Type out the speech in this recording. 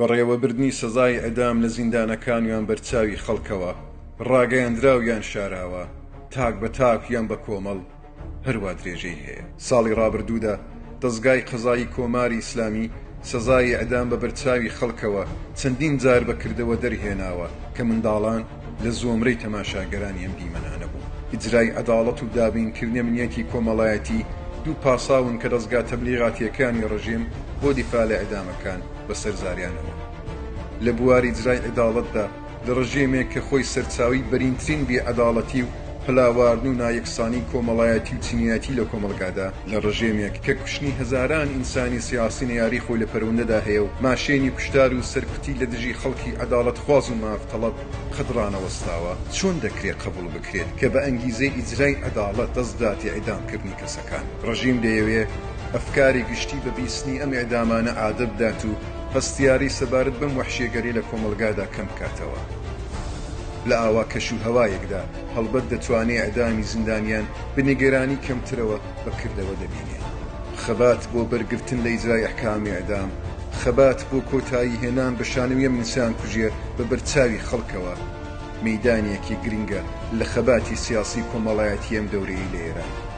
بەڕێوەبردنی سزای ئیعدام لە زیندانەکان یان بەرچاوی خەڵکەوە، ڕاگەیەندراو یان شاراوە، تاک بە تاک یان بە کۆمەڵ، هەروا درێژەی هەیە. ساڵی ڕابردوودا دەزگای قەزایی کۆماری ئیسلامی سزای ئیعدام بە بەرچاوی خەڵکەوە چەندین جار بە کردەوە دەرهێناوە کە منداڵان لە زۆمرەی تەماشاگەرانی ئەم دیمەنانە بوون. ئیجرای عەداڵەت و دابینکردنی ئەمنیەتی کۆمەڵایەتی دوو پاساون کە دەزگا تەبلیغاتییەکانی ڕژێم بۆ دیفاع لە ئیعدامەکان بە سەر زاریانەوە لە بواری ئیجرای عەداڵەتدا لە ڕژێمێک کە خۆی سەرچاوەی بەرینترین بێ عەداڵەتی و هەلاواردن و نایەکسانی کۆمەڵایەتی و چینایەتی لە کۆمەڵگادا، لە ڕژێمێک کە کوشتنی هەزاران ئینسانی سیاسی نەیاری خۆی لە پەروەندەدا هەیە و ماشێنی کوشتار و سەرکوتی لە دژی خەڵکی عەداڵەتخواز و مافتەڵەب قەت ڕانەوەستاوە، چۆن دەکرێ قەبووڵ بکرێت کە بە ئەنگیزەی ئیجرای عەداڵەت دەست بداتە ئیعدام کردنی کەسەکان؟ ڕژیم دەیەوێ ئەفکاری گشتی بە بیستنی ئەم ئیعدامانە عادەت بدات و هەستیاری سەبارەت بەم وەحشیەگەریە لە کۆمەڵگادا کەم بکاتەوە. لە ئاوا کەش و هەوایەکدا هەڵبەت دەتوانێ ئیعدامی زیندانیان بە نیگەرانی کەمترەوە بە کردەوە دەبینێ. خەبات بۆ بەرگرتن لە ئیجرای ئەحکامی ئیعدام، خەبات بۆ کۆتایی هێنان بە شانۆی ئەم ئینسانکوژیە بە بەرچاوی خەڵکەوە، مەیدانێکی گرنگە لە خەباتی سیاسی کۆمەڵایەتی ئەم دەورەیەی لە ئێران.